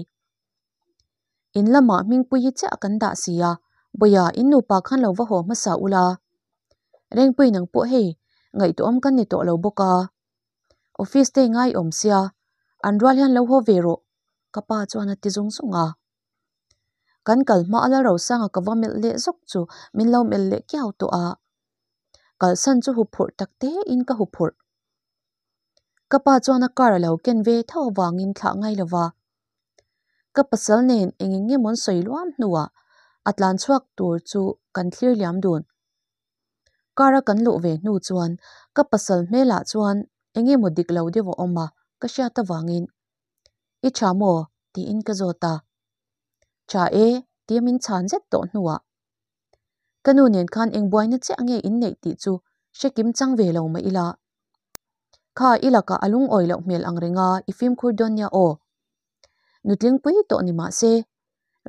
In lamah hmingpui hi chiah kan dah si a, Bawia in nupa khan lo va haw hmasa ula. Rengpui nang pawh hei ngaihtuahawm kan ni tawh lo bawk a. Office te ngai awm sia, an rual hian lo haw ve rawh, ka pa chuan a ti zung zung a. Kan kal hma a Lalrosanga ka va melh leh zawk chu min lo melh leh kiau tawh a. Kalsan chu huphurh tak tein ka huphurh. Ka pa chuan a car a lo ken ve tho avangin thlah ngai lo va. Ka pasal nen eng eng nge mawn sawi luam hnuah a tlan chhuak tur chu kan thlir liam dun. Car a kan luh ve hnu chuan ka pasal hmelah chuan eng emaw dik lo deuh a awm a, ka hriat avangin I tha maw? tiin ka zawt a. Tha e, tia min chhan zet tawh hnuah ka nu nen khan eng buaina chiah nge in neih tih chu hre kim chang ve lo mah ila. Kha i lakah a lungawi loh hmel ang reng a, i fimkhur dawn nia aw. Nutling pui tawh ni mah se,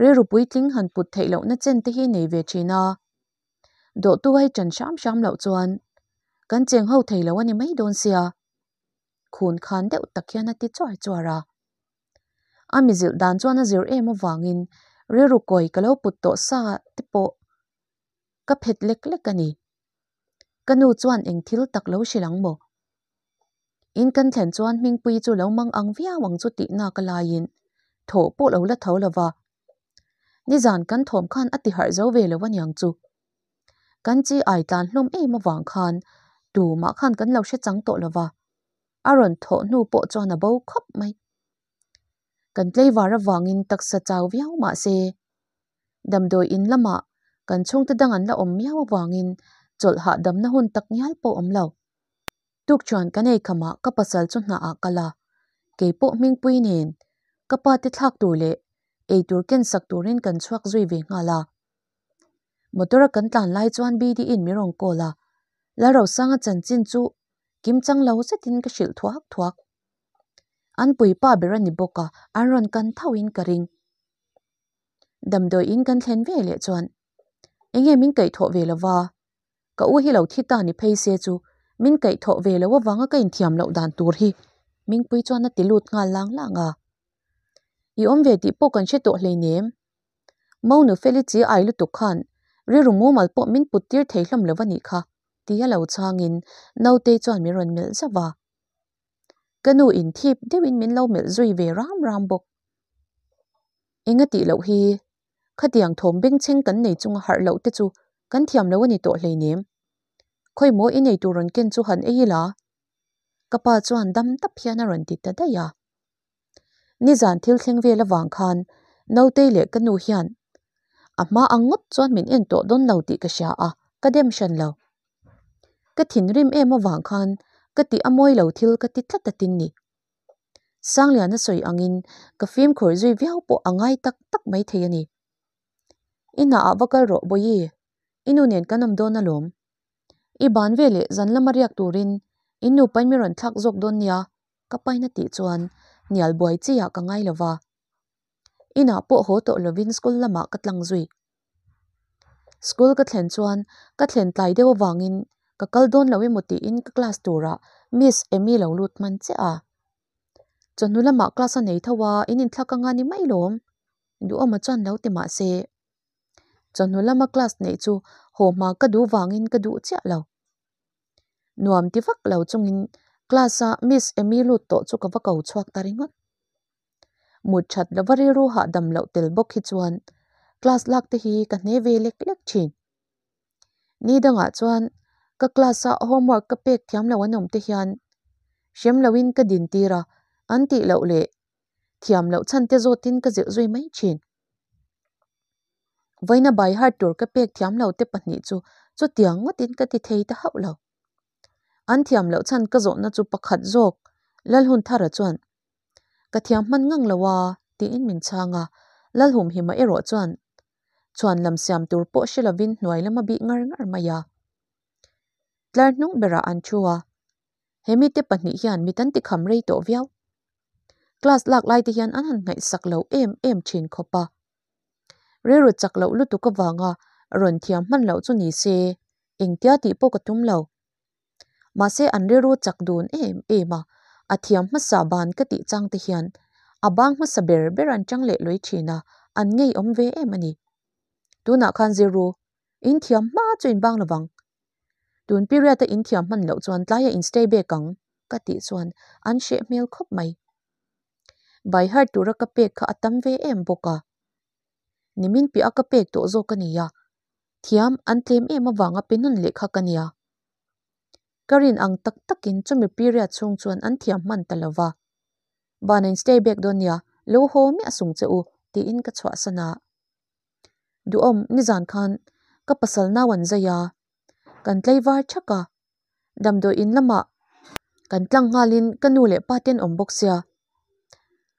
rilru puitling han put theih lohna chen te hi nei ve thin a. Dawhtu ai ṭan hram hram loh chuan kan cheng ho thei lo a ni mai dawn sia. Khun khan deuh tak hian a ti chuar chuar a. A mi zilh dan chuan a zir em avangin rilru kawi ka lo put tawh sa te pawh ka phet lek lek a ni. Ka nu chuan eng thil tak lo hrilh ang maw? In kan thlen chuan Hmingpui chu lo mang ang viau ang chu tih nak a laiin thawh pawh lo la tho lo va. Nizan kan thawm khan a ti harh zo ve lo aniang chu. Kan chi ai tlan hlawm em avang khan tumah khan kan lo hre chang tawh lo va, a rawn thawh hnu pawh chuan a bo khawp mai. Kan tleivar avangin taksa chau viau mah se, damdawi in lamah kan chhungte dang an la awm miau avangin chawlh hahdamna hun tak ngial pawh awm lo. Tuk chuan kan ei khamah ka pasal chu hnah ah kal a, kei pawh hmingpui nen ka pa te thlak tur leh ei tur ken sak turin kan chhuak zui ve nghal a. Motor a kan tlan lai chuan BD in min rawn call a, Lalrosanga chanchin chu kim chang lo zetin ka hrilh thuak thuak. An puipa ber a ni bawk a, an rawn kan tho in ka ring. Damdawi in kan thlen ve leh chuan enge min kaihthawh ve lova Ka u hi lo thi ta ni phei se chu min kaihthawh ve lo avanga ka inthiam loh dan tur hi Mingpui chuan a ti lut nghal lang lang a. I awm ve tih pawh kan hre tawh hleinem. Monu Feli chi ai lutuk khan rilru mumal pawh min put tir thei hlawm lo a nih kha tia lo chhangin Nautei chuan min rawn melh zauh a. Ka nu in thip deuhin min lo melh zui ve ram ram bawk. Enga tih loh hi Khatiang thawm bengchheng kan nei chunga harh loh te chu kan thiam lo a ni tawh hleinem. Khawi maw i nei tur rawn ken chu han ei ila? Ka pa chuan dam tap hian a rawn ti ta daih a. Nizan thil thleng vel avang khan Nautei leh ka nu hian a hma ang ngawt chuan min en tawh dawn lo tih ka hria a, ka dem hran lo. Ka thinrim em avang khan ka tih a mawi lo thil ka ti tlat a tin ni. Sangliana sawi angin ka fimkhur zui viau pawh a ngai tak tak mai thei a ni. I hnaah va kal rawh Bawihi, i nu nen kan awm dawn alawm. I ban veleh zan lama riak turin in nupain mi rawn thlak zawk dawn nia ka paina tih chuan hnial buai chi ah ka ngai lo va. Inah pawh haw tawh lovin school lamah ka tlang zui. School ka thlen chuan ka thlen tlai deuh avangin ka kal dawn lo emaw tiin ka class turah Miss Amy lo lut hman chiah a. Chawhnu lamah class a nei tho a, in inthlak anga ni mai lawm. Duhawma chuan lo ti mah se. Chawhnu lama class neih chu haw hma ka duh vangin ka duh chiah lo. Nuam ti vak lo chungin class a Miss Amy lut tawh chu ka va ko chhuak ta ringawt. Mut that lova rilru hahdam loh tel bawk hi chuan class lak te hi ka hne ve lek lek thin. Ni dangah chuan ka class a homework ka pek thiam lo an awm te hian hrem loin ka din tir a, an tih loh leh thiam loh chhan te zawtin ka zilh zui mai thin. Vawiina by heart tur ka pek thiam lo te pahnih chu chutiang ngawtin ka ti thei ta hauh lo. An thiam loh chhan ka zawhna chu pakhat zawk Lalhunthara chuan Ka thiam hman ngang lo a, tiin min chhang a. Lalhumhima erawh chuan chhuan lam siam tur pawh hre lovin hnuai lam a bih ngar ngar mai a. Tlar hnung berah an thu a, he mite pahnih hian mit an tikham rei tawh viau. Class lak lai te hian an han ngaihsak lo em em thin khawp a. Rilru chak loh lutuk avanga rawn thiam hman loh chu ni se, engtia tih pawh ka tum lo. Mahse an rilru chak dun em em a, a thiam hmasa ban ka tih chang te hian a bang hmasa ber ber an chang leh lui thin a, an ngeiawm ve em a ni. Tunah khan zirru, in thiam hma chu in bang lovang. Tun period a in thiam hman loh chuan tlaiah in stay back ang ka tih chuan an hreh hmel khawp mai. By heart tura ka pek kha a tam ve em bawk a. Nimin piah a ka pek tawh zawk a nia. Thiam an tlem em avanga pe nawn leh kha ka nia. Ka rin ang tak takin chumi period chhung chuan an thiam hman ta lo va. Ban in stay back dawn nia, lo haw miah sung che u tiin ka chhuahsan a. Duhawm, nizan khan ka pasal nau an zai a, kan tlaivar thak a, damdawi in lamah kan tlang nghalin ka nu leh pa ten awm bawk sia.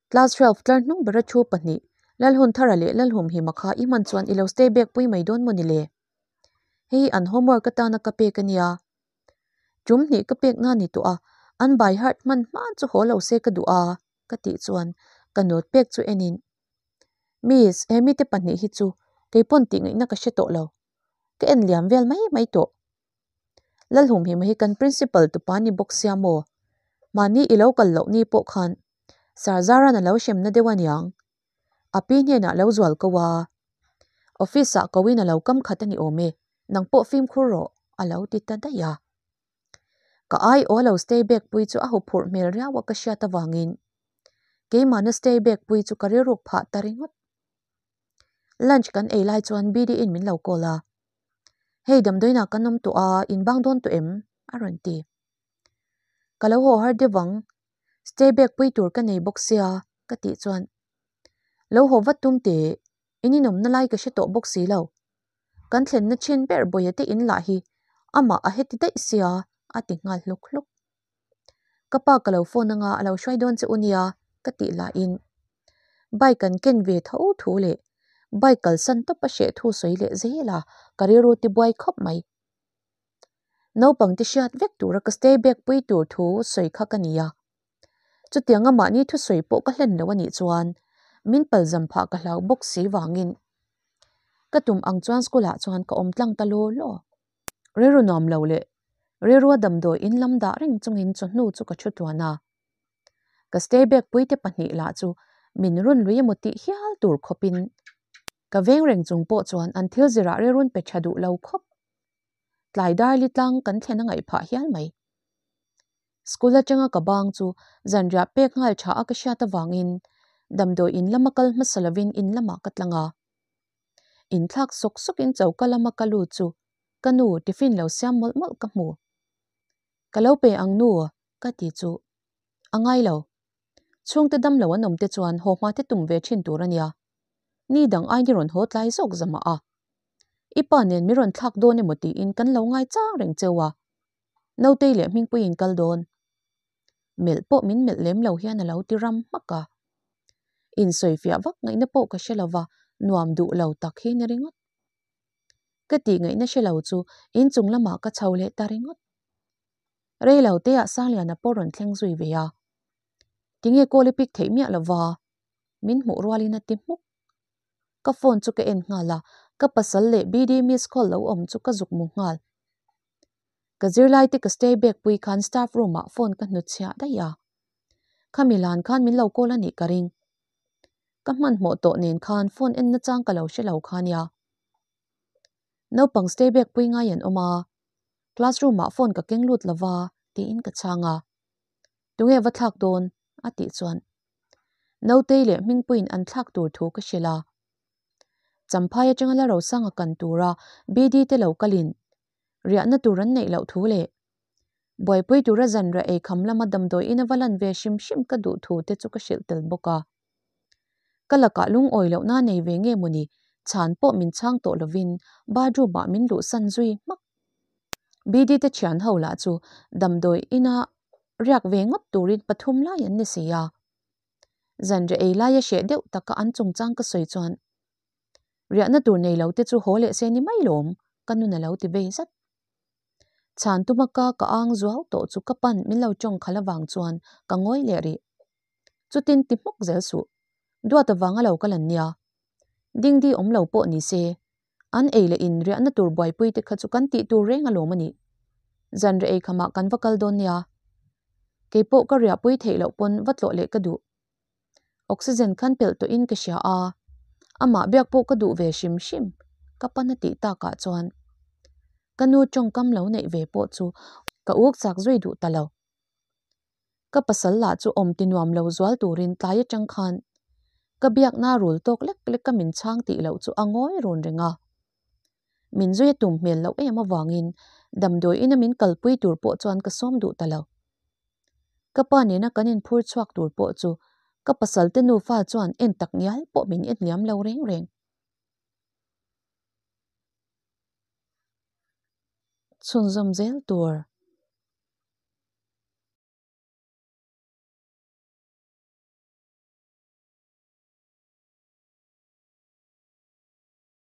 Class 12 tlar hnung bera thu pahnih, Lalhunthara leh Lalhumhima kha i hman chuan i lo stay back pui mai dawn maw ni le? Hei an homework atana ka pek a nia. Tum hnih ka pek na ni tawh a, an by heart hman hma chu haw lo se ka duh a, ka tih chuan ka note pek chu enin, Miss, he mite pahnih hi chu keipawn tih ngaihna ka hre tawh lo. Ka en liam vel mai mai tawh. Lalhumhima hi kan principal tupa ni bawk sia maw? Mahni i lo kal loh ni pawh khan Sarzaran a lo hremna deuh aniang. A pi hnenah lo zual ko a. Office ah ko in a lo kam khat a ni awm e, nang pawh fimkhur rawh a lo ti ta daih a. Ka ai aw lo stay back pui chu a huphurh hmel riau a ka hriat avangin keimahna stay back pui chu ka rilruk phah ta ringawt. Lunch kan ei lai chuan BD in min lo call a, Hei damdawiinah kan awm tawh a, in bang dawn tawh em? a rawn ti. Ka lo haw har deuh ang, stay back pui tur ka nei bawk sia ka tih chuan Lo haw vat tum teh, in inawmna lai ka hre tawh bawk si lo. Kan thlenna chin ber Bawia te in lah hi amah a heti daih sia a ti nghal hluk hluk. Ka pa ka lo phone anga a lo hruai dawn che u nia ka tih lahin bike an ken ve tho thu leh bike kalsan tawp a hreh thu sawi leh zel a, ka rilru tibuai khawp mai. Naupang te hriat vek tura ka stay back pui tur thu sawi kha ka ni a. Chutianga mahni thusawi pawh ka hlen lo a nih chuan min palzam phah ka hlau bawk si vangin ka tum ang chuan school ah chuan ka awm tlang ta law law. Rilru nuam lo leh rilrua damdawi in lam dah reng chungin chawhnu chu ka thu tuan a. Ka stay back pui te pahnih lah chu min run lui emaw tih hial tur khawpin ka veng reng chung pawh chuan an thil zirah rilrun pe tha duh lo khawp. Tlai darli tlang kan thlen a ngaih phah hial mai. School atanga ka bang chu zanriah pek nghal tha a ka hriat avangin damdawi in lama kal hmasa lovin in lamah ka tlang a. Inthlak sawk sawkin choka lama ka lut chu ka nu tiffin lo siam mawlh mawlh ka hmu. Ka lo pe ang nu ka ti chu a ngai lo. Chhungte dam lo an awm te chuan haw hma te tum ve thin tur a nia. Ni dang aini rawn haw tlai zawk zamah a. I pa nen mi rawn thlak dawn emaw tiin kan lo ngai chang reng cheu a. Nautei leh Hmingpuiin kal dawn. Melh pawh min melh lem lo hian a lo ti ram hmak a. Insawifiah vak ngaihna pawh ka hre lo va, nuam duh lo tak hi ni ringawt. Ka tih ngaihna hre lo chu inchung lamah ka chho leh ta ringawt. Rei lo teah Sangliana pawh rawn thleng zui ve a. Tinge call i pick theih miah lo va? Min hmuh rualin a ti hmuk. Ka phone chu ka en nghal a, ka pasal leh BD miss call lo awm chu ka zuk mu nghal. Ka zirlai te ka stay back pui khan staff room ah phone ka hnutchhiah daih a. Khami lan khan min lo call a nih ka ring. Ka hmanhmawh tawh nen khan phone en nachang ka lo hre lo kha nia. Naupang stay back pui ngai an awm a, classroom ah phone ka keng lut lova tiin ka chhang a. Tunge va thlak dawn? a tih chuan Nautei leh Hmingpuiin an thlak tur thu ka hrilh a. Champhai atanga la rosanga kan tura BD te lo kalin riahna tur an neih loh thu leh buaipui tura zanriah ei kham lama damdawi in a va lan ve hrim hrim ka duh thu te chu ka hrilh tel bawk a. Ka lakah lungawi lohna nei ve nge mawni chhan pawh min chhang tawh lovin bathroom ah min luhsan zui hmak. BD te thian ho lah chu damdawi ina riak ve ngawt turin pathum lai an ni si a. Zanriah ei laia hreh deuh taka an chungchang ka sawi chuan riahna tur nei lo te chu haw leh se ni mai lawm ka nun a lo ti vei zat. Chhan tuma ka ka ang zuau tawh chu ka pan min lo tawng khalh avang chuan ka ngawi leh rih. Chutin ti hmawk zel suh. Duat avanga lo kal an nia. Dingdi awm lo pawh ni se, an ei leh in riahna tur buaipui te kha chu kan tih tur reng alawm a nih. Zanriah ei khamah kan va kal dawn nia. Keipawh ka riahpui theih loh pawn va tlawh leh ka duh. Oxygen khan pelh tawhin ka hria a, amah biak pawh ka duh ve hrim hrim ka pan a tih takah chuan ka nu tawngkam lo neih ve pawh chu ka uk chak zui duh ta lo. Ka pasal lah chu awm ti nuam lo zual turin tlai atang khan ka biakna rul tawk lek lek a min chhang tih loh chu a ngawi run reng a. Min zui a tum hmel loh em avangin damdawi ina min kalpui tur pawh chuan ka sawm duh ta lo. Ka pa nena kan inphur chhuak tur pawh chu ka pasal te nufa chuan en tak ngial pawh min en liam lo reng reng. Chhunzawm zel tur.